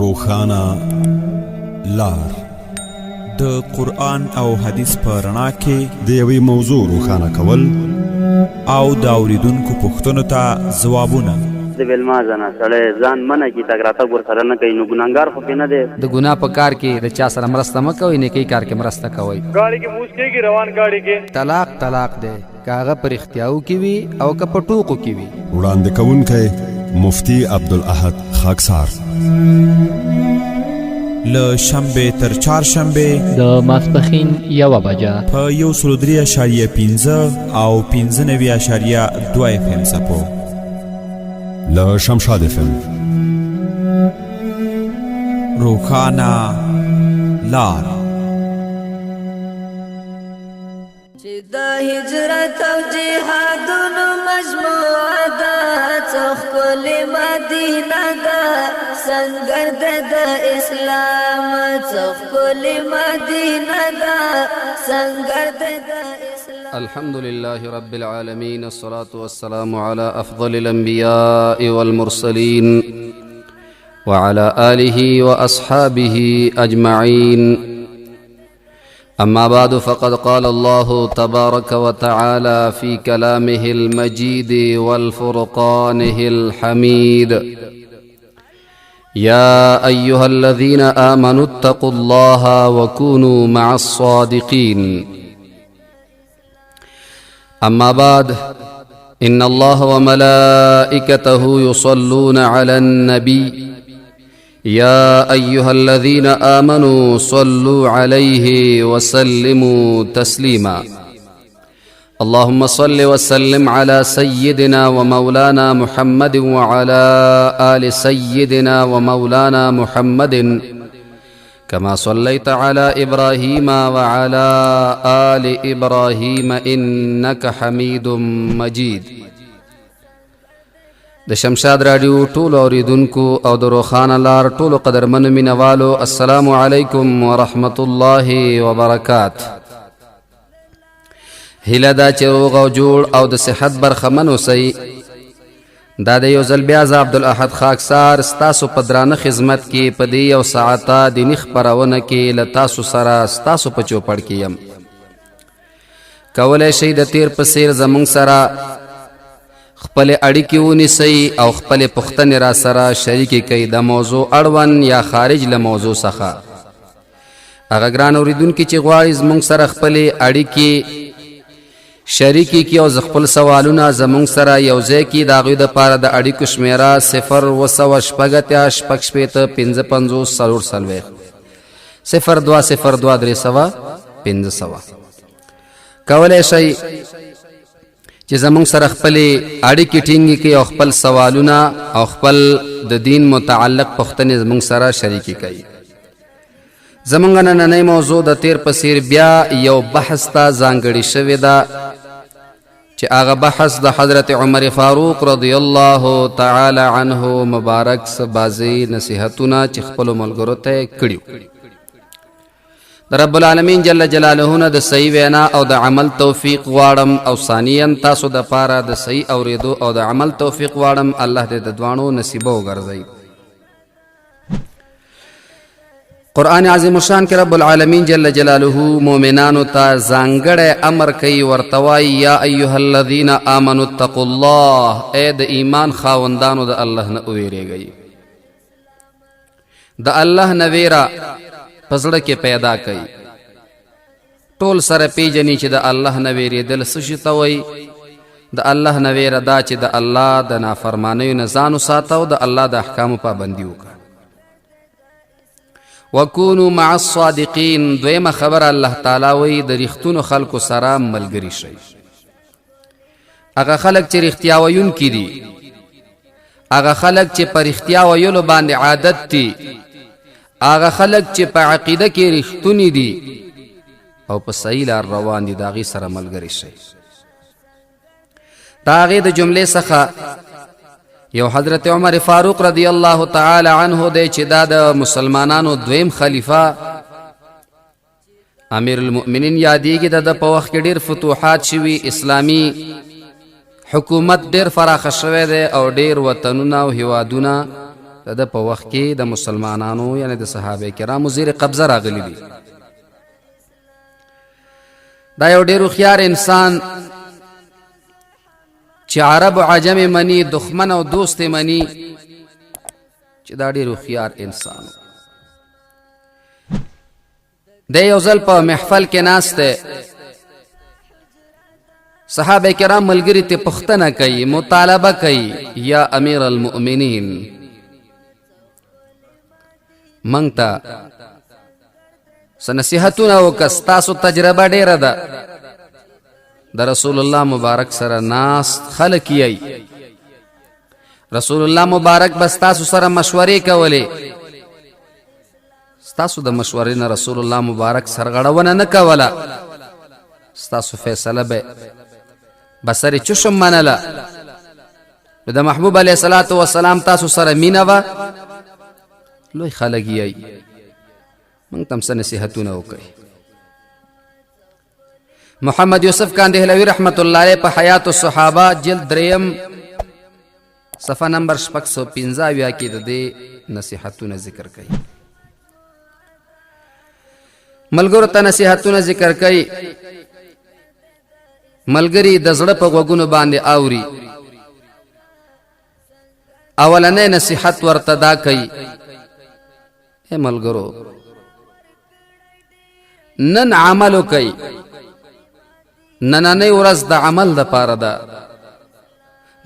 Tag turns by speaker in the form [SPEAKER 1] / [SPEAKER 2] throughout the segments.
[SPEAKER 1] روښانه لار.
[SPEAKER 2] د قرآن او حدیث په رڼا کې
[SPEAKER 1] د یوې موضوع روښانه کول
[SPEAKER 2] او د اوریدونکو پوښتنو ته ځوابونه.
[SPEAKER 3] د ویلما زنه سړی ځان منع کی، تګ راتګ ورسره نه کوي، نو ګناهګار خو پرې نه دی.
[SPEAKER 4] د ګناه په کار کې د چا سره مرسته مه کوئ، نیکۍ کار کې مرسته کوئ.
[SPEAKER 5] ګاډي کې موس کېږي، روان ګاډي کې.
[SPEAKER 4] طلاق طلاق دی، که هغه په رښتیاو کې وي او که په ټوکو کې وي.
[SPEAKER 1] وړاندې کوونکی مفتي عبدالاحد خاکسار.
[SPEAKER 2] له شنبې تر چهارشنبې
[SPEAKER 6] د ماسپښین 1 بجه
[SPEAKER 2] په 103.5 او 95.2 اف ام څپو.
[SPEAKER 1] له شمشاد اف ام.
[SPEAKER 2] روښانه لار.
[SPEAKER 7] چې د هجرت او جهادونو مجموعه ده، څه ښکلې مدینه ده، سنګر د اسلام، څه ښکلې مدینه ده، سنګر د اسلام.
[SPEAKER 4] الحمد لله رب العالمين، الصلاة والسلام على أفضل الأنبياء والمرسلين وعلى آله وأصحابه أجمعين. أما بعد، فقد قال الله تبارك وتعالى في كلامه المجيد والفرقانه الحميد: يا أيها الذين آمنوا اتقوا الله وكونوا مع الصادقين. أما بعد، إن الله وملائكته يصلون على النبي يا أيها الذين آمنوا صلوا عليه وسلموا تسليما. اللهم صل وسلم على سيدنا ومولانا محمد وعلى آل سيدنا ومولانا محمد كما صليت على إبراهيم وعلى آل إبراهيم إنك حميد مجيد. د شمشاد راډیو ټولو اوریدونکو او د روښانه لار ټولو قدرمنو مینوالو، السلام علیکم ورحمت الله وبرکات. هیله ده چې روغ او جوړ او د صحت برخمن اوسئ. دا د یو ځل بیا زه عبدالاحد خاکسار ستاسو په درانه خدمت کې په دې یو ساعته دیني خپرونه کې له تاسو سره ستاسو په چوپړ کې یم. کولی شئ د تیر په څیر زموږ سره خپل اړیکې ونیسئ او خپلې پوښتنې را سره شریکې کړئ، د موضوع اړوند یا خارج له موضوع څخه. هغه ګران اوریدونکي چې غواړي زموږ سره خپلې اړیکې شریکې کړي او خپل سوالونه زموږ سره یو ځای کړي، د هغوی دپاره د اړیکو شمېره 0786 66 55 44 02 02 300 500. کولی شئ چې زموږ سره خپلې اړیکې ټینګې کړي او خپل سوالونه او خپل د دین متعلق پوښتنې زموږ سره شریکې کړئ. زموږ نننۍ موضوع د تیر په څیر بیا یو بحث ته ځانګړې شوې ده، چې هغه بحث د حضرت عمر فاروق رضی الله تعالی عنه مبارک څه بعضې نصیحتونه چې خپلو ملګرو ته یې کړي وو. د رب العالمین جل جلاله نه د صحیح وینا او د عمل توفیق غواړم، او ثانیا تاسو د پاره د صحیح اوریدو او د عمل توفیق غواړم. الله دې د دواړو نصیبه وګرځوي. قرآن عظیم الشان کې رب العالمین جل جلاله مؤمنانو ته ځانګړی امر کوي، ورته وایي: یا ایها الذین آمنوا اتقوا الله، ای د ایمان خاوندانو د الله نه وویرېږئ. د الله نه ویره په زړه کې پیدا کوي. ټول سره پیژني چې د الله نه ویرېدل څه شي ته وایي. د الله نه ویره دا چې د الله د نافرمانیو نه ځان وساته او د الله د احکامو پابندي وکړه. وکونو مع الصادقین. دویمه خبره الله تعالی وایي د رښتونو خلکو سره ملګري شئ. هغه خلک چې رښتیا ویونکي دي، هغه خلک چې په رښتیا ویلو باندې عادت دي، هغه خلک چې په عقیده کې رښتوني دي او په صحیح لار روان دي، د هغې سره ملګري شئ. د هغې د جملې څخه یو حضرت عمر فاروق رضی الله تعالی عنه دی، چې دا د مسلمانانو دویم خلیفه امیر المؤمنین یادېږي. د ده په وخت کې ډېر فتوحات شوي، اسلامي حکومت ډېر فراخه شوی دی او ډېر وطنونه او هیوادونه د ده په وخت کې د مسلمانانو یعنی د صحابه کرامو زیر قبضه راغلي دي. دا یو ډیر هوښیار انسان چې عرب او عجم مني، دښمن او دوست مني، چې دا ډیر هوښیار انسان دی. یو ځل په محفل کې ناست دی، صحابه کرام ملګری ته پوښتنه کوي، مطالبه کوي، یا امیر المؤمنین مونږ ته څه نصیحتونه وکړه، ستاسو تجربه ډېره ده. د رسول الله مبارک سره ناست خلک یی، رسول الله مبارک به ستاسو سره مشورې کولې، ستاسو د مشورې نه رسول الله مبارک سرغړونه نه کوله، ستاسو فیصله به بسر چشم منله. نو د محبوب علیه الصلاة والسلام تاسو سره مینه وه، لوی خلک یی، موږ ته هم څه نصیحتونه وکړئ. محمد یوسف کاندهلوی رحمت الله علیه په حیات الصحابه جلد دریم صفحه نمبر 675 کې د دې نصیحتونه ذکر کړي، ملګرو ته نصیحتونه ذکر کړي، ملګری د زړه په غوږونو باندې اوري. اولنې نصیحت ورته دا کوي، اے ملګرو نن عمل وکئ، نننۍ ورځ د عمل د پاره ده،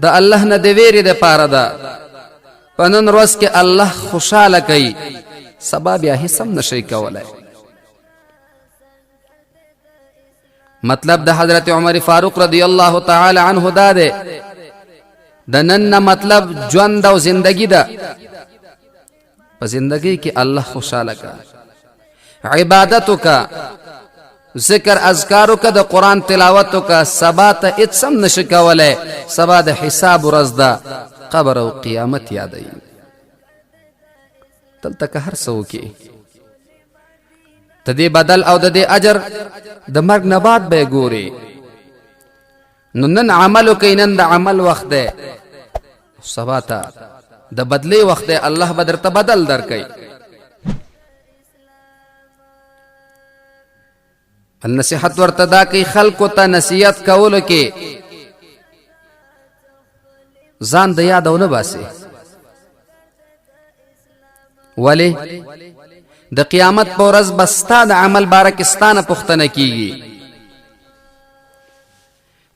[SPEAKER 4] د الله نه د ویرې د پاره ده. په نن ورځ کې الله خوشاله کوي، سبا بیا هیڅ هم نشي کولی. مطلب د حضرت عمر فاروق رضی الله تعالی عنه دا دی، د نن نه مطلب ژوند او زندگی ده. په زندگی کې الله خوشاله کا، عبادت وکا، ذکر اذکار وکا، د قرآن تلاوت وکا، سبا ته هیڅ هم نشي کولی، سبا د حساب ورځ ده، قبر او قیامت یادوي. دلته که هر څه وکړي د دې بدل او د دې اجر د مرګ نه بعد به ګوري. نو نن عمل وکړئ، نن د عمل وخت دی، سبا ته د بدلې وخت دی، الله به درته بدل درکوي. النصیحت ورته دا کوي، خلکو ته نصیحت کولو کې ځان د یاد ونه باسي. ولی د قیامت په ورځ به ستا د عمل باره کې ستا نه پوښتنه کیږي.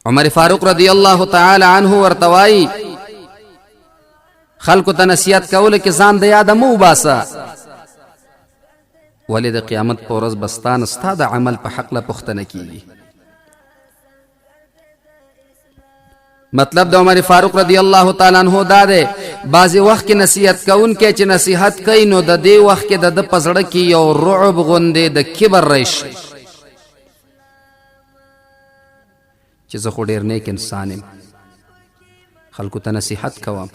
[SPEAKER 4] عمر فاروق رضی الله تعالی عنه ورته وایي، خلکو ته نصیحت کولو کې ځان د یاده مه وباسه، ولې د قیامت په ورځ به ستا نه ستا د عمل په حقله پوښتنه کیږي. مطلب د عمر فاروق رضی الله تعالی عنہ دا دی، بعضې وخت کې نصیحت کوونکی چې نصیحت کوي نو د دې وخت کې د ده په زړه کې یو رعب غوندې د کبر راشي چې زه خو ډېر نیک انسان یم، خلکو ته نصیحت کوم،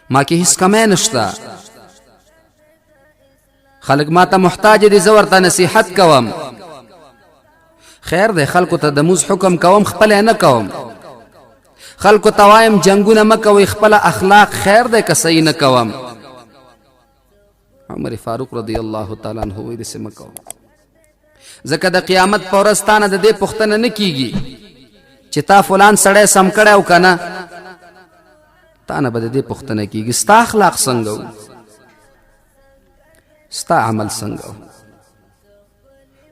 [SPEAKER 4] ما کې هیڅ کمی نشته، خلک ما ته محتاج دي، زه ورته نصیحت کوم، خیر دی خلکو ته د موز حکم کوم، خپله نه کوم، خلکو ته وایم جنګونه مه کوئ، خپله اخلاق خیر دی که صحیح نه کوم. عمر فاروق رضی الله تعالی عنه وایي داسې مه کوم، ځکه د قیامت په ورځ تا نه د دې پوښتنه نه کیږي چې تا فلان سړی سم کړی او که نه، تا نه به د دې پوښتنه کیږي ستا اخلاق څنګه وو، ستا عمل څنګه وو.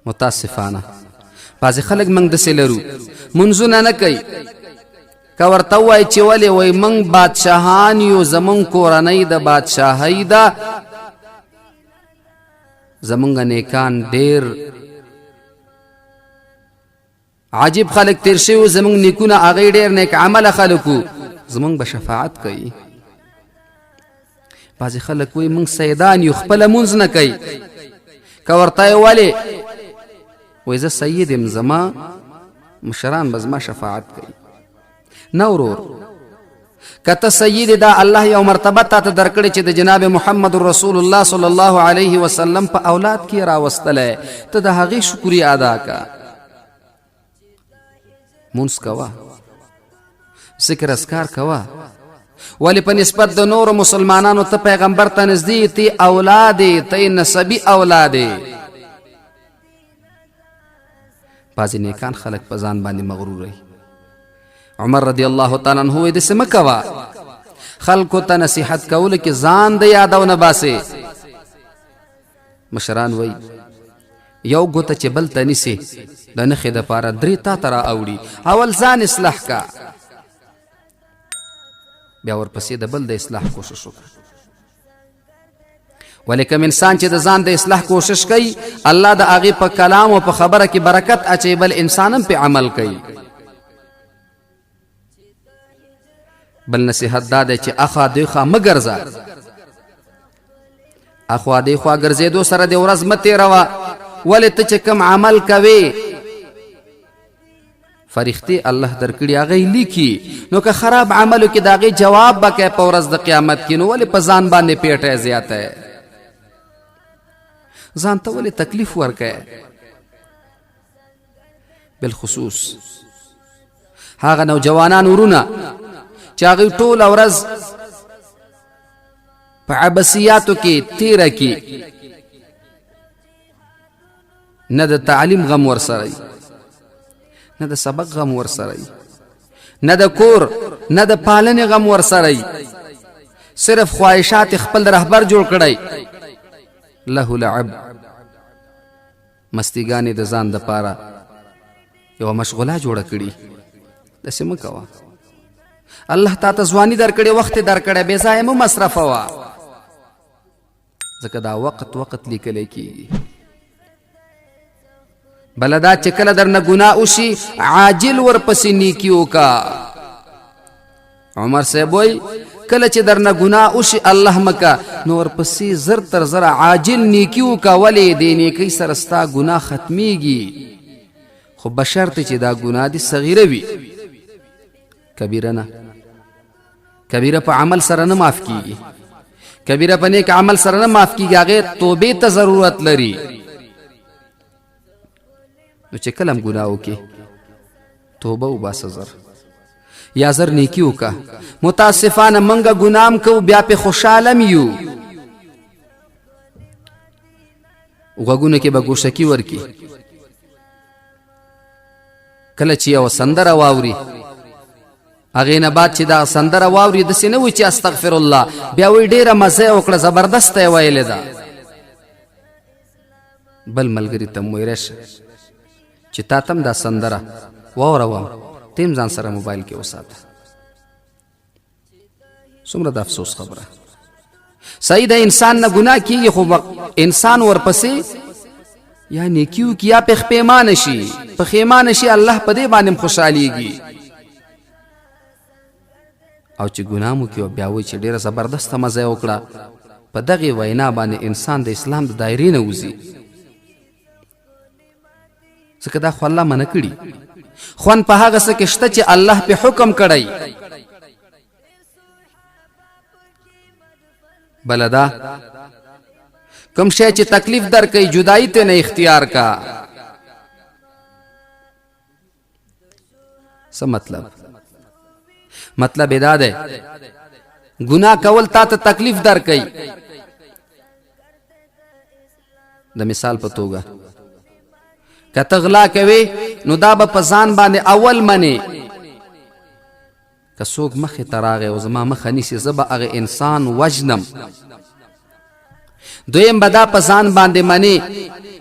[SPEAKER 4] متاسفانه بعضې خلک موږ داسې لرو منځونه نه کوي، که ورته ووایي چې ولې، وایي موږ بادشاهان یو، زموږ کورنۍ د بادشاهۍ ده، زموږ نیکان ډېر عجیب خلک تیر شوي وو، زموږ نیکونه هغوی ډېر نیک عمله خلک وو، زموږ به شفاعت کوي. بعضې خلک وایي موږ سیدان یو، خپله مونځ نه کوي، که ورته یې ولې، وایي زه سید یم، زما مشران به زما شفاعت کوي. نه ورور، که ته سید، دا الله یو مرتبه تا ته درکړې چې د جناب محمد رسول الله صلی الله علیه وسلم په اولاد کې راوستلی، ته د هغې شکریا ادا که، مونځ کوه، ذکر اذکار کوه، ولې په نسبت د نورو مسلمانانو ته پیغمبر ته نږدې ته اولاد ته نسبي اولاد. بعضې نیکان خلک په ځان باندې مغرور وي. عمر رضی الله تعالی عنه وایي داسې مه کوه، خلکو ته نصیحت کولو کې ځان د یادونه باسې. مشران وایي یو ګوته چې بل ته نیسې د نښې دپاره درې تا ته را اوړي، اول ځان اصلاح کا، بیا ورپسې د بل د اصلاح کوشش وکړه. ولې کوم انسان چې د ځان د اصلاح کوشش کوي، الله د هغې په کلام او په خبره کې برکت اچوي، بل انسان هم پې عمل کوي. بل نصیحت دا دی چې اخوا دیخوا مه ګرځه. اخوا دیخوا ګرځېدو سره دې ورځ مه تېروه، ولې ته چې کوم عمل کوې فرښتې الله درکړي هغه یې لیکي، نو که خراب عملو کې د هغې جواب به کوې په ورځ د قیامت کې، نو ولې په ځان باندې پیټی زیاته ځان ته ولې تکلیف ورکوې؟ بالخصوص هغه نوجوانان ورونه چې هغوی ټوله ورځ په عبثیاتو کې تیره کی، نه د تعلیم غم ورسره، نه د سبق غم ورسره، نه د کور، نه د پالنې غم ورسره، صرف خواهشات خپل رهبر جوړ کړی، له لعب مستیګانې د ځان د پاره یوه مشغوله جوړه کړي. داسې مه کوه، الله تا ته ځواني درکړې، وخت یې درکړی، بې ځایه مه مصرفوه، ځکه دا وخت وخت لیکلی کېږي. بله دا چې کله درنه ګناه وشي عاجل ورپسې نیکي وکړه. عمر صاحب وایي کله چې درنه ګناه وشي الله مکه، نو ورپسې زر تر زره عاجل نیکي وکړه، ولې دې نیکۍ سره ستا ګناه ختمیږي، خو بشرط چې دا ګناه دې صغیره وي، کبیره نه. کبیره په عمل سره نه معاف کیږي، کبیره په نیک عمل سره نه معاف کیږي، هغې توبې ته ضرورت لري. نو چې کله هم ګناه وکړي توبه وباسه زر یا زر نیکی وکړه. متاسفانه موږ ګناه هم کوو بیا پې خوشحاله هم یو، غوږونو کې به ګوشکي ورکي، کله چې یوه سندره واوري هغې نه بعد چې دا سندره واوري داسې نه وایي چې استغفر الله، بیا وایي ډېره مزه یې وکړه، زبردسته یې ویلې ده. بل ملګري ته مو راشه چې تا ته هم دا سندره واوروم، ته هم ځان سره موبایل کې وساته. څومره د افسوس خبره. صحیح ده انسان نه ګناه کیږي، خو انسان ورپسې یا نیکي وکړي یا پې پښېمانه شي، پښېمانه شي، الله په دې باندې هم خوشحالېږي. او چې ګناه مو کړي بیا وایي چې ډېره زبردسته مزه یې وکړه، په دغې وینا باندې انسان د اسلام د دایرې نه وځي، ځکه دا خو الله منع کړي. خوند په هغه څه کې شته چې الله پې حکم کړی. بله دا کوم شی چې تکلیف درکوي جدایي ته نه اختیار کا. څه مطلب؟ مطلب دا دی ګناه کول تا ته تکلیف درکوي. د مثال په توګه که ته غلا کوې نو دا به په ځان باندې اول منې، که څوک مخې ته راغی او زما مخه نیسي زه به هغه انسان وژنم. دویم به دا په ځان باندې منې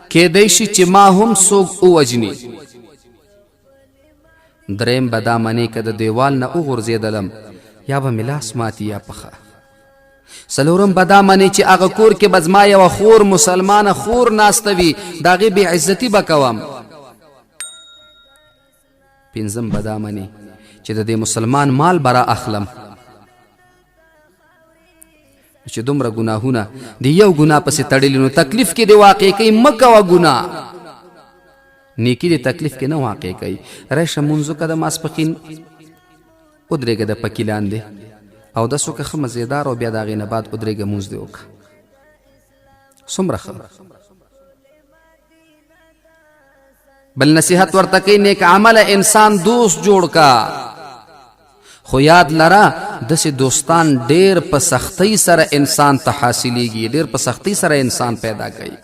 [SPEAKER 4] کیدای شي چې ما هم څوک ووژني. دریم به دا منې که د دیوال نه وغورځېدلم یا به مې لاس ماتي یا پښه. څلورم به دا منې چې هغه کور کې به زما یوه خور مسلمانه خور ناسته وي، د هغې بې عزتي به کوم. پنځم به دا منې چې د دې مسلمان مال به را اخلم. چې دومره ګناهونه د یو ګناه پسې تړلي نو تکلیف کې دې واقع کوي، مه کوه ګناه. نیکي دې تکلیف کې نه واقع کوي. راشه مونځ وکړه د ماسپښین، ودرېږه د پکي لاندې او دس وکړه ښه مزېدار، او بیا د هغې نه بعد ودرېږه مونځ دې وکړه، څومره ښه. بل نصیحت ورته کوي نیک عمله انسان دوست جوړ کا. خو یاد لره، داسې دوستان ډیر په سختۍ سره انسان ته حاصلیږي، ډیر په سختۍ سره انسان پیدا کوي.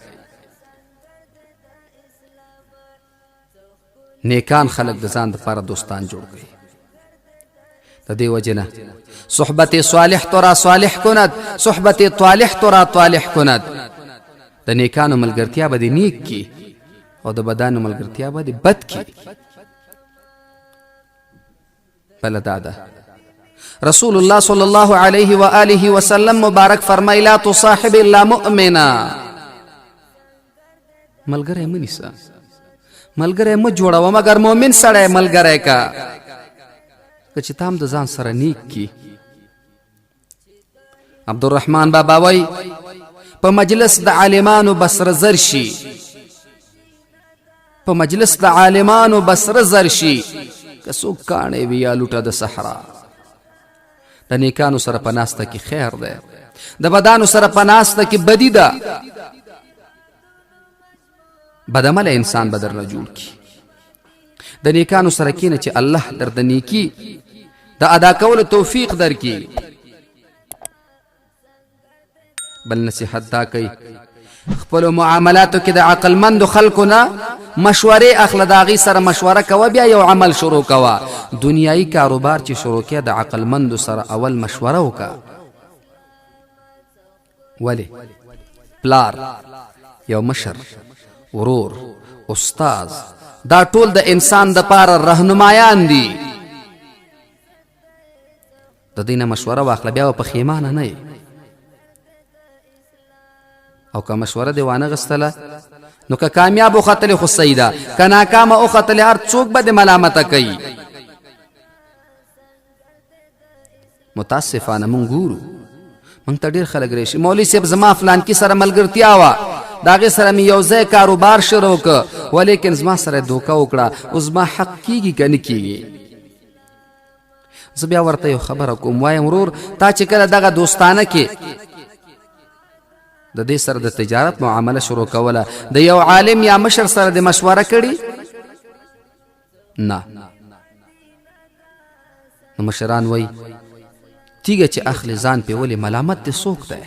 [SPEAKER 4] نیکان خلک د ځان دپاره دوستان جوړ کړي. د دې وجې نه صحبت صالح تو را صالح کند، صحبت طالح تو را طالح کند. د نیکانو ملګرتیا به دې نیک کی او د بدانو ملګرتیا به دې بد کی. بله دا ده، رسول الله صلی الله علیه و آله وسلم مبارک فرمای، لا تصاحب الا مؤمنا. ملګری مه نیسه، ملګری مه جوړوه، مګر مؤمن سړی ملګری که، که چې تا هم د ځان سره نیک کی. عبدالرحمن بابا وای، په مجلس د عالمانو بسره زر شي، په مجلس د عالمانو بسره زر شي، که څوک کاڼی وي یا لوټه د صحرا. د نیکانو سره په ناسته کې خیر دی، د بدانو سره په ناسته کې بدی ده. بدعمله انسان به درنه جوړ کړي. د نیکانو سره کینه چې الله در د نیکی د ادا کولو توفیق درکړي. بل نصیحت دا کوي، خپلو معاملاتو کې د عقلمندو خلکو نه مشورې اخله، د هغوی سره مشوره کوه، بیا یو عمل شروع کوه. دنیایي کاروبار چې شروع کې، د عقلمندو سره اول مشوره وکړه. ولی پلار، یو مشر، ورور، استاد، دا ټول د انسان د پاره رهنمایان دي. د دې نه مشوره واخله، بیا به پښیمانه نه یې. او که مشوره دې وانه غستله، نو که کامیاب وختلې خو صحیح ده، که ناکامه وختلې هر څوک به دې ملامته کوي. متاسفانه مونږ ګورو، مونږ ته ډېر خلک راشي، مولوي صاحب زما فلانکي سره ملګرتیا وه، د هغې سره مې یو ځای کاروبار شروع کړ، ولیکن زما سره دوکه وکړه، اوس زما حق کیږي که نه کیږي؟ زه بیا ورته یو خبره کوم، وایم ورور تا چې کله دغه دوستانه کې د دې سره د تجارت معامله شروع کوله، د یو عالم یا مشر سره د مشوره کړي نه؟ نو مشران وای، تیږه چې اخلي ځان پې ولې، ملامت دې څوک دی؟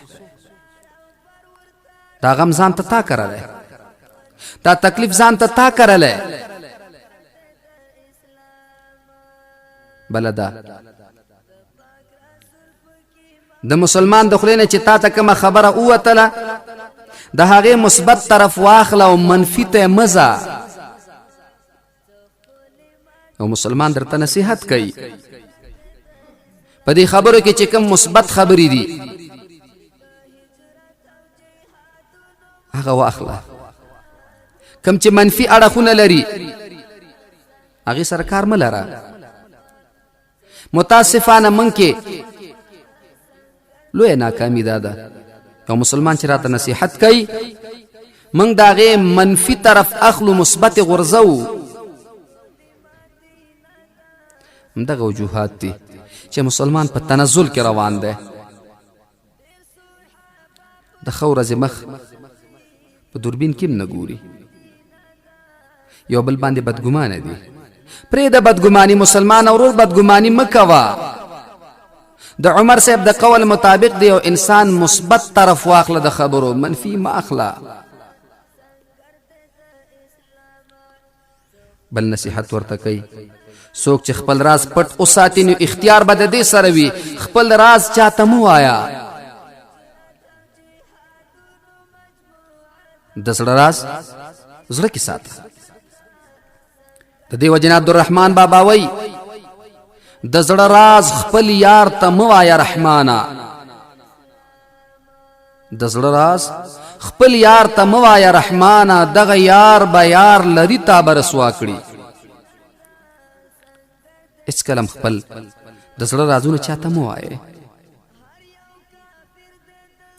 [SPEAKER 4] دا غم ځان ته تا کرلی، دا تکلیف ځان ته تا کرلی. بله دا، د مسلمان د خولې نه چې تا ته کومه خبره ووتله، د هغې مثبت طرف واخله او منفي ته یې مه ځه. او مسلمان درته نصیحت کوي، په دې خبرو کې چې کوم مثبت خبرې دي هغه واخله، کوم چې منفي اړخونه لري هغې سره کار مه لره. متاسفانه موږ کې لویه ناکامي دا ده، یو مسلمان چې راته نصیحت کوي، موږ د هغې منفي طرف اخلو، مثبت غورځوو. همدغه وجوهات دي چې مسلمان په تنزل کې روان دی. د ښه ورځې مخ په دوربین کې هم نه ګوري، یو بل باندې بدګمانه دي. پرېږده بدګماني مسلمان ورور، بدګماني مه کوه. د عمر صاحب د قول مطابق دی، یو انسان مثبت طرف واخله د خبرو، منفي مه اخله. بل نصیحت ورته کوي، څوک چې خپل راز پټ وساتي نو اختیار به د دې سره وي. خپل راز چاته مه وایه، د زړه راز زړه کې ساته. د دې وجې نه عبدالرحمن بابا وایي، د زړه راز خپل یار ته مه وایه رحمانه، د زړه راز خپل یار ته مه وایه رحمانه، دغه یار به یار لري تا به رسوا کړي. هېڅکله هم خپل د زړه رازونه چاته مه وایې،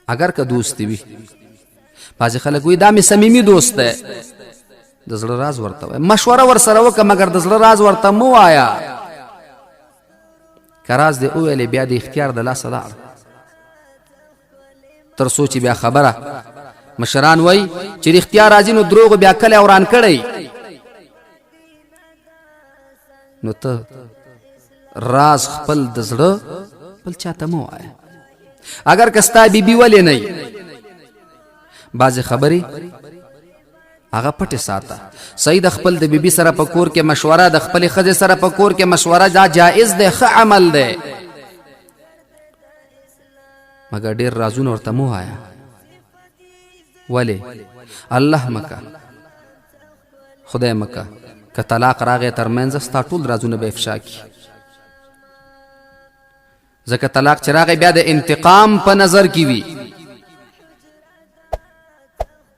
[SPEAKER 4] اگر که دوست وي. بعضې خلک وایي دا مې صمیمي دوست دی، د زړه راز ورته وایه، مشوره ورسره وکړه، مګر د زړه راز ورته مه وایه. که راز دې وویلې بیا د اختیار د لاسه لاړ، تر څو چې بیا خبره مشران وایي چې رښتیا راځي نو دروغ بیا کلی وران کړی. نو ته راز خپل د زړه بل چاته مه وایه، اگر که ستا بیبي ولې نه، بعضې خبرې هغه پټې ساته. صحیح د خپل د بیبي سره په کور کې مشوره، د خپلې ښځې سره په کور کې مشوره، دا جائز دی، ښه عمل دی، مګر ډېر رازونه ورته مه وایه. ولې؟ الله مکه، خدای مکه، که طلاق راغی ترمنځ ستا ټول رازونه به افشا کړي، ځکه طلاق چې راغی بیا د انتقام په نظر کې وي.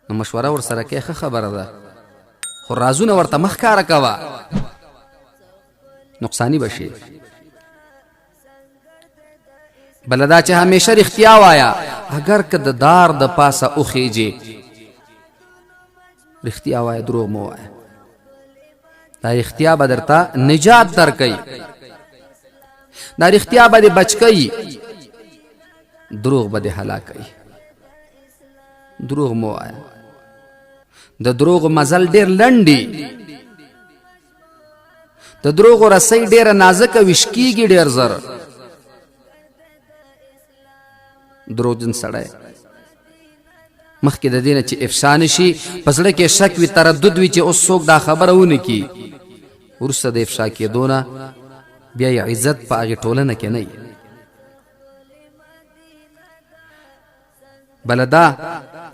[SPEAKER 4] نو مشوره ورسره کوې ښه خبره ده، خو رازونه ورته مه ښکاره کوه، نقصاني به شي. بله دا چې همیشه رښتیا وایه، اګر که د دار د پاسه وخیږي، رښتیا وایه، دروغ مه وایه. دا رښتیا به درته نجات درکوي، دا رښتیا به دې بچ کوي، دروغ به دې هلاکوي. دروغ مه وایه، د دروغو مزل ډېر لنډ دي، د دروغو رسۍ ډېره نازکه وي، شکېږي ډېر زر. دروغجن سړی مخکې د دې نه چې افشا نه شي په زړه کې شک وي، تردد وي چې اوس څوک دا خبره ونه کړي، وروسته د افشا کېدو نه بیا یې عزت په هغې ټولنه کې نه وي. بله دا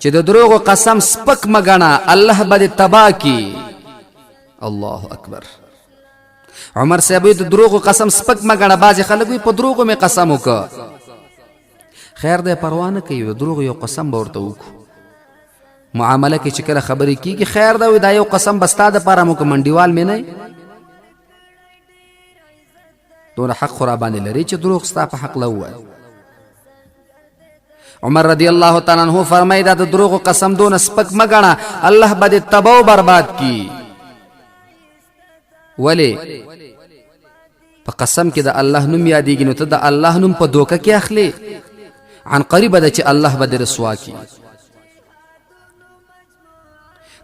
[SPEAKER 4] چې د دروغو قسم سپک مه ګڼه، الله به دې تباه کړي. الله اکبر. عمر صاحب د دروغو قسم سپک مه ګڼه. بعضې خلک وي په دروغو مې قسم وکړ، خیر دی پروا نه کوي، د دروغو یو قسم به ورته وکړو. معامله کې چې کله خبرې کېږي، خیر دی دا یو قسم به ستا دپاره مو که منډیوال مې نه، دونه حق خو راباندې لري چې دروغ ستا په حق له ووایه. عمر رضی الله تعالی عنہ فرمایي دا د دروغو قسم دونه سپک مه ګڼه، الله به دې تباه او برباد کړي. ولې؟ په قسم کې د الله نوم یادېږي، نو ته د الله نوم په دوکه کې اخلې، عن قریبه ده چې الله به دې رسوا کړي.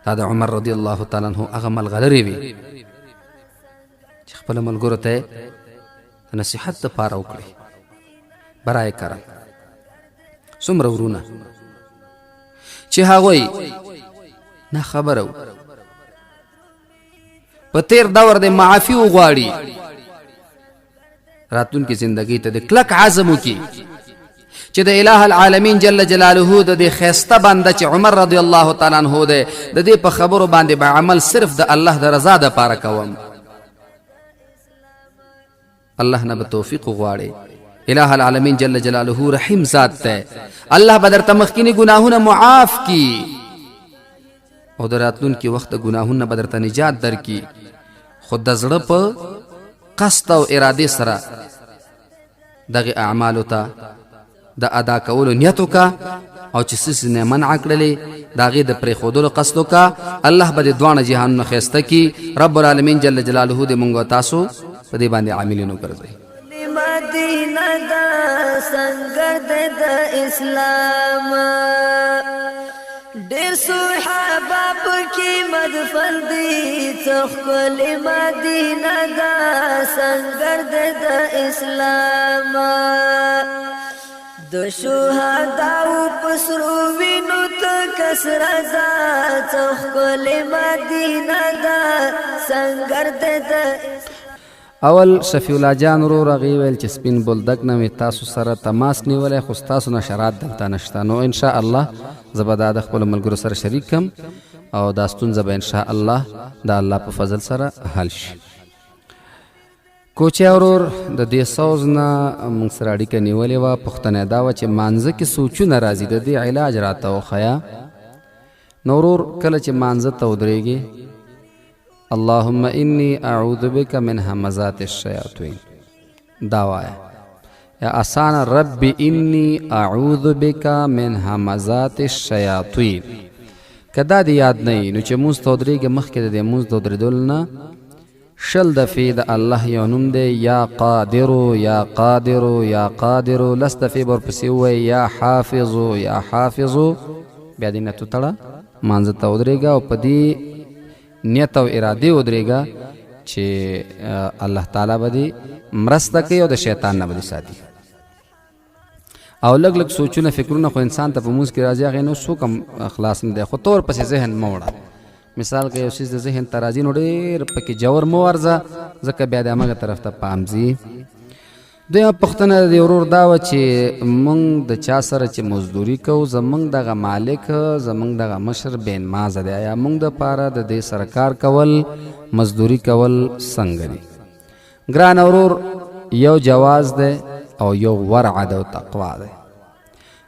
[SPEAKER 4] دا د عمر رضی الله تعالی عنہ هغه ملغلرې وي چې خپل ملګرو ته د نصیحت دپاره وکړي. برای کرم څومره ورونه چې هغوی نه خبره وو په تیر دور د معافي وغواړي، راتلونکي زندګۍ ته د کلک عزم وکړي چې د اله العالمین جل جلاله د دې ښایسته بنده چې عمر رضی الله تعالی عنه دی، د دې په خبرو باندې به عمل صرف د الله د رضا دپاره کوم. الله نه به توفیق وغواړي. اله العالمین جل جلاله رحیم ذات دی، الله به درته مخکیني ګناهونه معاف کړي او د راتلونکي وخت د ګناهونو به درته نجات درکړي، خو د زړه په قصد او ارادې سره دغه اعمالو ته د ادا کولو نیت وکړه او چې څه نه منع کړلې د هغې د پرېښودلو قصد وکړه، الله به دې دواړه جهانونه ښایسته کړي. رب العالمین جل جلاله دې مونږ او تاسو په دې باندې عاملین وګرځوي.
[SPEAKER 7] مدینه دا سنگر د اسلام، ډېر صحابه پکې مدفن دي، څه ښکلې مدینه ده سنګر د اسلام. د شهداو په سرو وینو ته کسره ده، څه ښکلې مدینه ده سنګر د.
[SPEAKER 4] اول شفیع الله جان ورور هغې ویل چې سپین بولدک نه مې تاسو سره تماس نیولی، خو ستاسو نشرات دلته نشته، نو ان شاء الله زه به دا د خپلو ملګرو سره شریک کم او دا ستونزه به ان شاء الله د الله په فضل سره حل شي. کوچی ورور د دې سوز نه موږ سره اړیکه نیولې وه، پوښتنه یې دا وه چې مانځه کې سوچونه راځي، د دې علاج راته وښیه. نو ورور کله چې مانځه ته ودرېږې، اللهم انی اعوذ بک من همزات الشیاطین دا وایه، یا اسانه رب انی اعوذ بک من همزات الشیاطین. که دا دې یاد نه وي نو چې مونځ ته ودرېږې، مخکې د دې مونځ د ودرېدلو نه 20 دفعې د الله یو نوم دی، یا قادر یا قادر یا قادر، 10 دفعې به ورپسې ووایې یا حافظ یا حافظ، بیا دې نیت وتړه، مانځه ته ودرېږه او په دې نیت او ارادې ودرېږه چې الله تعالی به دې مرسته کوي او د شیطان نه به دې ساتي. او لږ لږ سوچونه فکرونه خو انسان ته په مونځ کې راځي، هغې نو څوک هم خلاص نه دی، خو تور پسې ذهن مه وړه. مثال که یو څیز د ذهن ته راځي نو ډېر پکې جور مه ورځه، ځکه بیا د همغه طرف ته پام ځي. دویمه پوښتنه د دې ورور دا وه چې موږ د چا سره چې مزدوري کوو، زموږ دغه مالک، زموږ دغه مشر بې نمازه دی، آیا موږ دپاره د دې سره کار کول، مزدوري کول څنګه دي؟ ګران ورور، یو جواز دی او یو ورع ده او تقوا ده،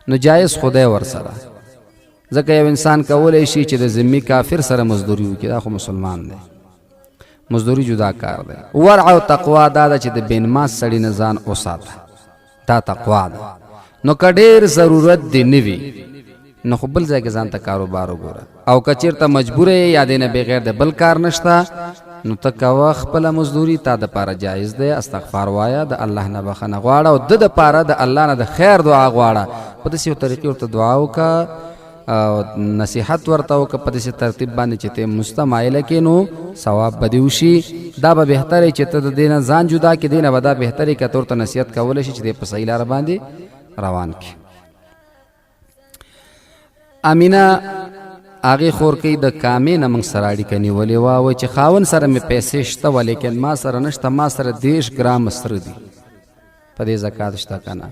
[SPEAKER 4] نو جایز خو دی ورسره، ځکه یو انسان کولی شي چې د ذمي کافر سره مزدوري وکړي، دا خو مسلمان دی، مزدوري جدا کار دی. ورع او تقوا دا ده چې د بېنماز سړي نه ځان وساته، دا تقوا ده. نو که ډېر ضرورت دې نه وي نو خو بل ځای کې ځان ته کاروبار وګوره، او که چېرته مجبور یې یا دې نه بغیر د بل کار نشته نو ته کوه خپله مزدوري، تا دپاره جایز دی. استغفار وایه، د الله نه بخښنه غواړه، او د دپاره د الله نه د خیر دعا غواړه. په داسې یو طریقې ورته دعا وکړه او نصیحت ورته وکړه په داسې ترتیب باندې چې ته مستمایله کې نو ثواب به دې وشي. دا به بهتره چې ته د دې نه ځان جدا کړې، دې نه به دا بهتره که ته ورته نصیحت کولی شي چې دی په صحیح لاره باندې روان کړي. امینه هغې خورکۍ د کامې نه موږ سره اړیکه نیولې وه، وایي چې خاوند سره مې پیسې شته وه لیکن ما سره نشته، ما سره 30 ګرامه سره دي، په دې زکات شته که نه؟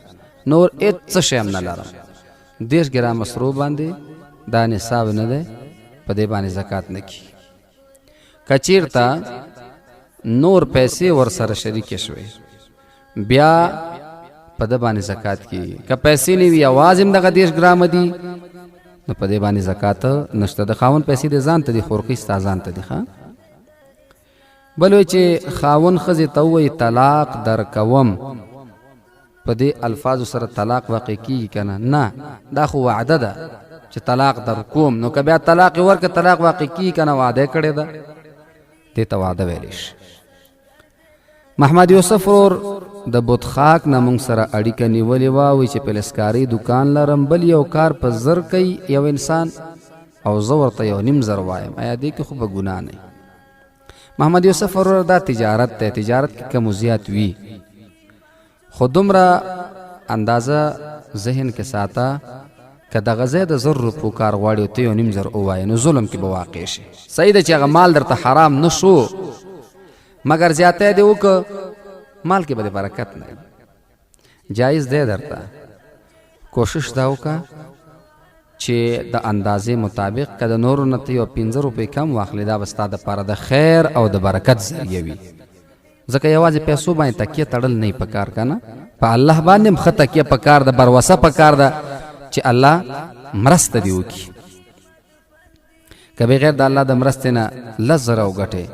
[SPEAKER 4] نور هېڅ څه شی هم نه لرم. 30 ګرامه سرو باندې دا نصاب نه دی، په دې باندې زکات نه کیږي. که چیرته نور پیسې ورسره شریکې شوې بیا په ده باندې زکات کیږي. که پیسې نه وي یوازې هم دغه 30 ګرامه دي نو په دې باندې زکات نشته. د خاوند پیسې د ځان ته دي، خورکۍ ستا ځان ته دي. ښه بل وایي چې خاوند ښځې ته ووایي طلاق درکوم، په دې الفاظو سره طلاق واقع کیږي که نه؟ نه، دا خو وعده ده چې طلاق در کوم، نو که بیا طلاق یې ورکړه طلاق واقع کیږي که نه؟ وعده یې کړې ده، دې ته وعده ویلی شي. محمد یوسف ورور د بوتخاک نه مونږ سره اړیکه نیولې وه، وایي چې پلسکاري دکان لرم، بل یو کار په زر کوي یو انسان او زه ورته 1.5 زر وایم، ایا دې کې خو به ګناه نه؟ محمد یوسف ورور دا تجارت دی، تجارت کې کم زیات وي، خو دومره اندازه ذهن کې ساته که دغه ځای د 1000 روپو کار غواړي او ته 1.5 زر ووایې نو ظلم کې به واقع شي. صحیح ده چې هغه مال درته حرام نه شو، مګر زیاتی دې وکړه، مال کې به د برکت نه. جایز دی درته، کوشش دا وکړه چې د اندازې مطابق که د نورو نه ته یو 5 روپۍ کم واخلې، دا به ستا دپاره د خیر او د برکت ذریعه وي. ځکه یوازې پیسو باندې تکیه تړل نه پکار که نه، په الله باندې هم ښه تکیه پکار ده، بروسه پکار ده چې الله مرسته دې وکړي. که بغیر د الله د مرستې نه 10,000 وګټې،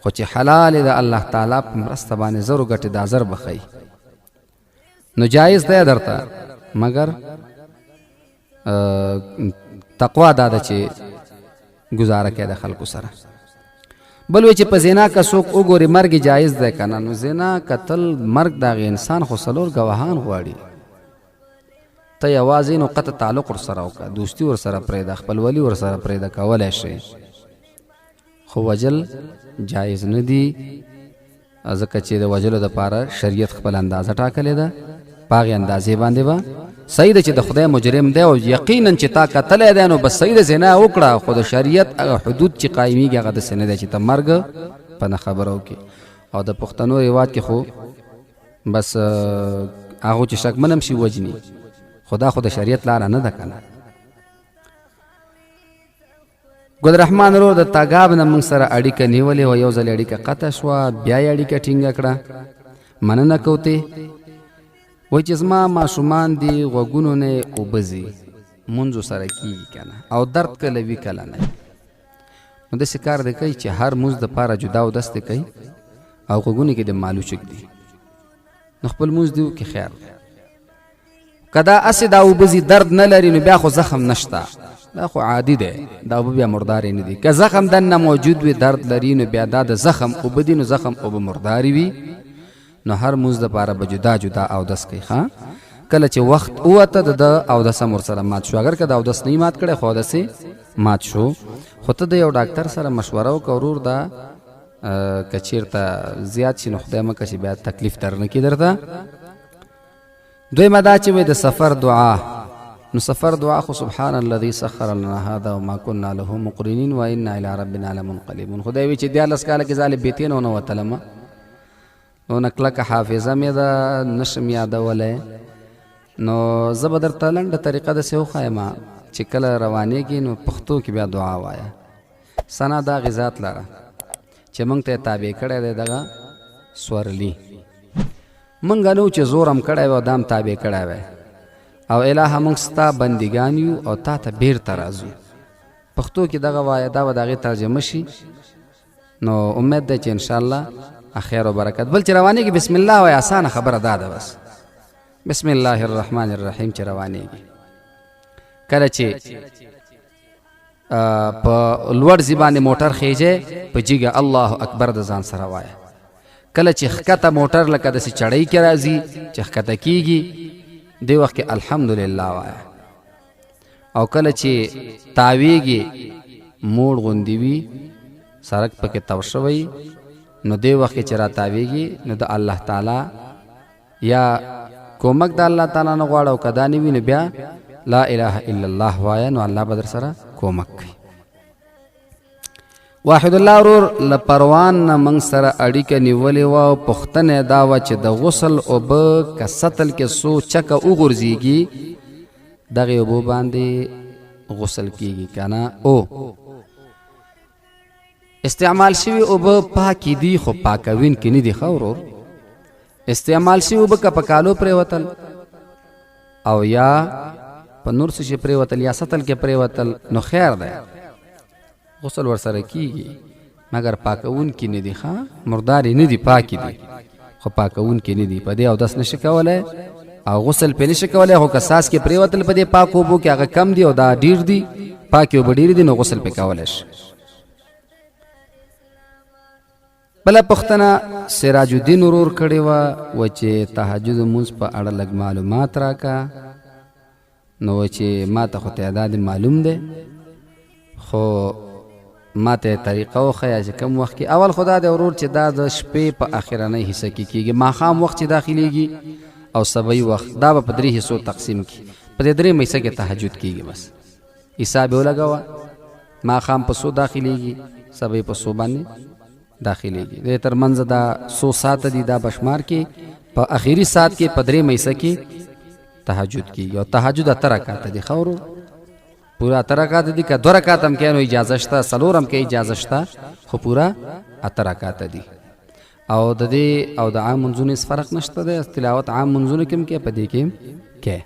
[SPEAKER 4] خو چې حلال د الله تعالی په مرسته باندې 1000 وګټې، دا 1000 به ښیي. نو جایز دی درته، مګر تقوا دا ده چې ګزاره کوي د خلکو سره. بل وی چې په زنا که څوک وګوري مرګ جایز دی که نه؟ نو زنا کتل مرګ د هغې انسان خو 4 ګواهان غواړي، ته یوازې نو قطع تعلق ورسره وکړه، دوستي ورسره پرېږده، خپلولي ورسره پرېږده، کولی شي، خو وژل جایز نه دي، ځکه چې د وژلو دپاره شریعت خپل اندازه ټاکلې ده، په هغې اندازې باندې به صحیح ده چې د خدای مجرم دی او یقینا چې تا کتلی دی نو بس صحیح ده زنا وکړه، خو د شریعت هغه حدود چې قایمیږي هغه داسې نه دی چې ته مرګ په نه خبره وکړې. او د پښتنو رواج کې خو بس هغه چې شکمن هم شي وژني، خو دا خو د شریعت لاره نه ده که نه. ګل رحمان ورور د تاګاب نه موږ سره اړیکه نیولې وه، یو ځل اړیکه قطع شوه، بیا یې اړیکه ټینګه کړه، مننه کوتې. وایي چې زما ماشومان دي غوږونو نه یې اوبه ځي، مونځ سره کېږي که نه، او درد کله وي کله نه. نو داسې کار دی کوي چې هر مونځ دپاره جدا اودس دی کوي او غوږونو کې د مالوچ ږدي، نو خپل مونځ دی وکړي، خیر دی. که دا هسې دا اوبه ځي درد نه لري نو بیا خو زخم نشته، دا خو عادي دی، دا اوبه بیا مردارې نه دي. که زخم دننه موجود وي درد لري نو بیا دا د زخم اوبه دي، نو زخم اوبه مردارې وي، نو هر مونځ دپاره به جدا جدا اودس کوي. ښه کله چې وخت ووته د ده اودس هم ورسره مات شو، اګر که د اودس نه مات کړی خو اودس یې مات شو. خو ته د یو ډاکتر سره مشوره وکړه ورور، دا که چیرته زیات شي نو خدای مکه چې بیا تکلیف در نه کړي درته. دویمه دا چې وایي د سفر دعا، نو سفر دعا خو سبحان الذي سخر لنا هذا وما كنا له مقرنين وانا الى ربنا لمنقلبون. خدای وی چې 13 کاله کې زه له بیتې نه ونه وتلم، نو کلکه حافظه مې ده، نشم یادولی. نو زه به درته لنډه طریقه داسې وښایم چې کله روانېږي نو پښتو کې بیا دعا وایه. ثنا دا غذات لره چې موږ ته یې تابع کړی دی دغه سورلي، موږ نو چې زور هم کړی وی او دا هم تابع کړی وی، او الهه موږ ستا بندګان یو او تا ته بیرته راځو. پښتو کې دغه وایه، دا به د هغې ترجمه شي. نو امید دی چې انشاءالله خیر او برکت. بل چې روانېږي بسم الله وایه، اسانه خبره دا ده بس، بسم الله الرحمن الرحیم چې روانېږي. کله چې په لوړ ځای باندې موټر خېژې په جیګه الله اکبر د ځان سره وایه. کله چې ښکته موټر لکه داسې چړۍ کې راځي چې ښکته کیږي، دې وخت کې الحمدلله وایه. او کله چې تاویږي موړ غوندې وي، سړک پکې تاو شوی، نو دې وخت کې چې را تاویږي نو د الله تعالی یا کومک د الله تعالی نه غواړه، او که دا نه وي نو بیا لا اله الا الله وایه، نو الله به در سره کومک کوي. واحد الله ورور له پروان نه موږ سره اړیکه نیولې وه او پوښتنه یې دا وه چې د غسل اوبه که سطل کې څو چکه وغورځېږي دغې اوبو باندې غسل کیږي که نه؟ او استعمال شوي اوبه پاکې دي خو پاکوونکې نه دي. ښه ورور، استعمال شوي اوبه که په کالو پرېوتل او یا په نور څه شي پرېوتل یا سطل کې پرېوتل نو خیر دی، غسل ورسره کیږي، مګر پاکوونکي نه دي. ښه، مردارې نه دي، پاکې دي خو پاکوونکي نه دي. په دې اودس نشي کولی او غسل پې نشي کولی، خو که څاڅکي پرېوتل په دې پاکو اوبو کې هغه کم دي او دا ډېر دي، پاکې اوبه ډېرې دي، نو غسل پې کولی شي. بله پوښتنه سراج الدین ورور کړې وه و چې تهجد لمونځ په اړه لږ معلومات راکه. نو چې ما ته خو تعداد معلوم دی، خو ما ته طریقه وښیه چې کوم وخت کې. اول خو دا دی ورور چې دا د شپې په اخرنۍ حصه کې کېږي، ماښام وخت چې داخلېږي او سبعي وخت، دا به په درې حصو تقسیم کړي. په دې درېیمه حصه کې تهجد کېږي. بس حساب یې ولګوه، ماښام په څو داخلېږي، سبعي په څو باندې داخلېږي، د تر منځ دا څو ساعته دي دا بشمار کې. په اخري ساعت کې په درېیمه حصه کې تهجد کېږي. او تهجد اته رکعته دي ښه ورور، پوره اته رکعته دي. که دوه رکعته هم کوې نو اجازه شته، څلور هم کوې اجازه شته، خو پوره اته رکعته دي. او د دې او د عام منځونو هېڅ فرق نشته دی، تلاوت عام منځونو کې هم کوې، په دې کې هم کوې.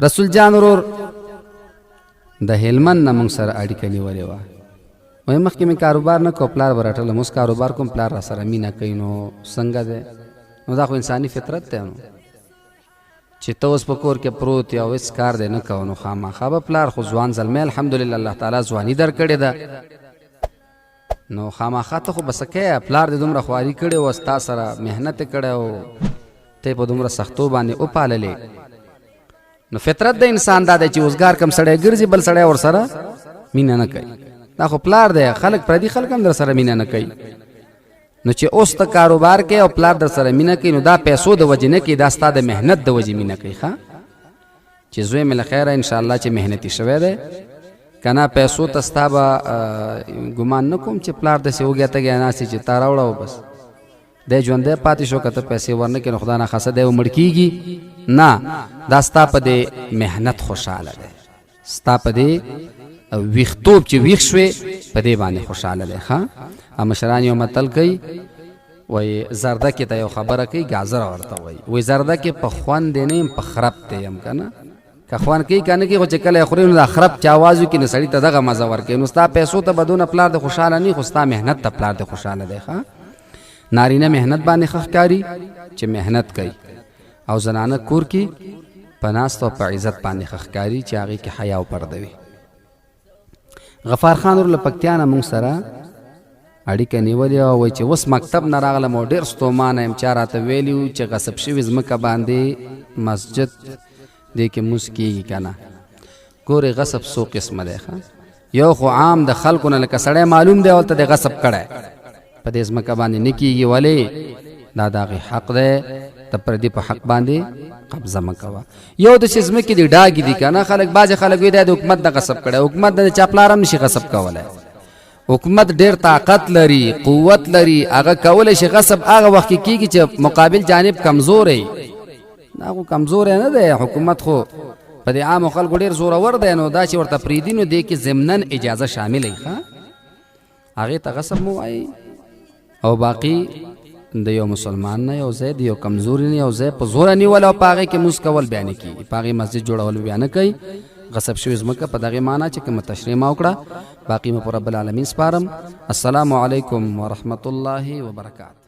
[SPEAKER 4] رسول جان ورور د هلمند نه موږ سره اړیکه نیولې وه، وایي مخکې مې کاروبار نه کو، پلار به راټلم، اوس کاروبار کوم، پلار را سره مینه کوي. نو څنګه دی؟ نو دا خو انساني فطرت دی، نو چې ته اوس په کور کې پروت یې او هېڅ کار دی نه کوه، نو خامخا به پلار خو ځوان زلمی الحمدلله الله تعالی ځواني درکړې ده، نو خامخا ته خو به څه کوې؟ پلار دې دومره خواري کړې وه، ستا سره محنت یې کړی او ته یې په دومره سختو باندې وپاللې. نو فطرت د انسان دا دی چې اوزګار کم سړی ګرځي بل سړی ورسره مینه نه کوي. دا خو پلار دی، خلک پردي خلک هم در سره مینه نه کوي. نو چې اوس ته کاروبار کوې او پلار در سره مینه کوي، نو دا پیسو د وجې نه کوي، دا ستا د محنت د وجې مینه کوي. ښه چې زوی مې له خیره انشاءالله چې محنتي شوی دی، که نه پیسو ته ستا به ګمان نه کوم چې پلار داسې وږی تږی ناست چې تا راوړه او بس دی ژوندی پاتې شو، که ته پیسې ورنه کړې نو خدای ناخواسته دی مړ کېږي. نه، دا ستا په دې محنت خوشحاله دی، ستا په دې ویښتوب چې ویښ شوې په دې باندې خوشحاله دی. ښه، مشران یو متل کوي، وایي زرده کې ته یو خبره کوي، ګازره ورته وایي، وایي زرده کې په خوند دی نه یم، په خرپ دی یم. که نه که خوند کوي که نه کوي، خو چې کله یې خورې نو دا خرپ چې اواز وکړي نو سړي ته دغه مزه ورکوي. نو ستا پیسو ته به دونه پلار دی خوشحاله نه، خو ستا محنت ته پلار دی خوشحاله دی. ښه، نارینه محنت باندې ښه ښکاري چې محنت کوي، او زنانه کور کې په ناست او په عزت باندې ښه ښکاري چې هغې کې حیا او پرده وي. غفار خان ور له پکتیا نه موږ سره اړیکه نیولې او وایي چې اوس مکتب نه راغلم او ډېر ستومانه یم، چا راته ویلي وو چې غصب شوې ځمکه باندې مسجد دې کې مونځ کېږي که نه. ګورې غصب څو قسمه دی. ښه، یو خو عام د خلکو نه لکه سړی معلوم دی ولته د غصب کړی، په دې ځمکه باندې نه کیږي. ولې؟ دا د هغې حق دی، د پردي په حق باندې قبضه مه کوه. یو داسې ځمکې دي، ډاګې دي که نه، خلک بعضې خلک وایي دا د حکومت د غصب کړی، حکومت د چا پلار هم نشي غصب کولی. حکومت ډیر طاقت لري، قوت لري، هغه کولی شي. غصب هغه وخت کې کیږي چې مقابل جانب کمزوری. دا خو کمزوری نه دی حکومت، خو په دې عامو خلکو ډیر زورور دی، نو دا چې ورته پرېږدي نو دې کې ضمناً اجازه شامله وي. ښه، هغې ته غصب مو وایي. او باقي د یو مسلمان نه یو ځای، د یو کمزوري نه یو ځای په زوره نیول او په هغې کې مونځ کول بیا نه کېږي، په هغې مسجد جوړول بیا نه کوي. غصب شوې ځمکه په دغې معنا چې کومه تشریح ما وکړه. باقي مې په رب العالمین سپارم. السلام علیکم ورحمت الله وبرکاته.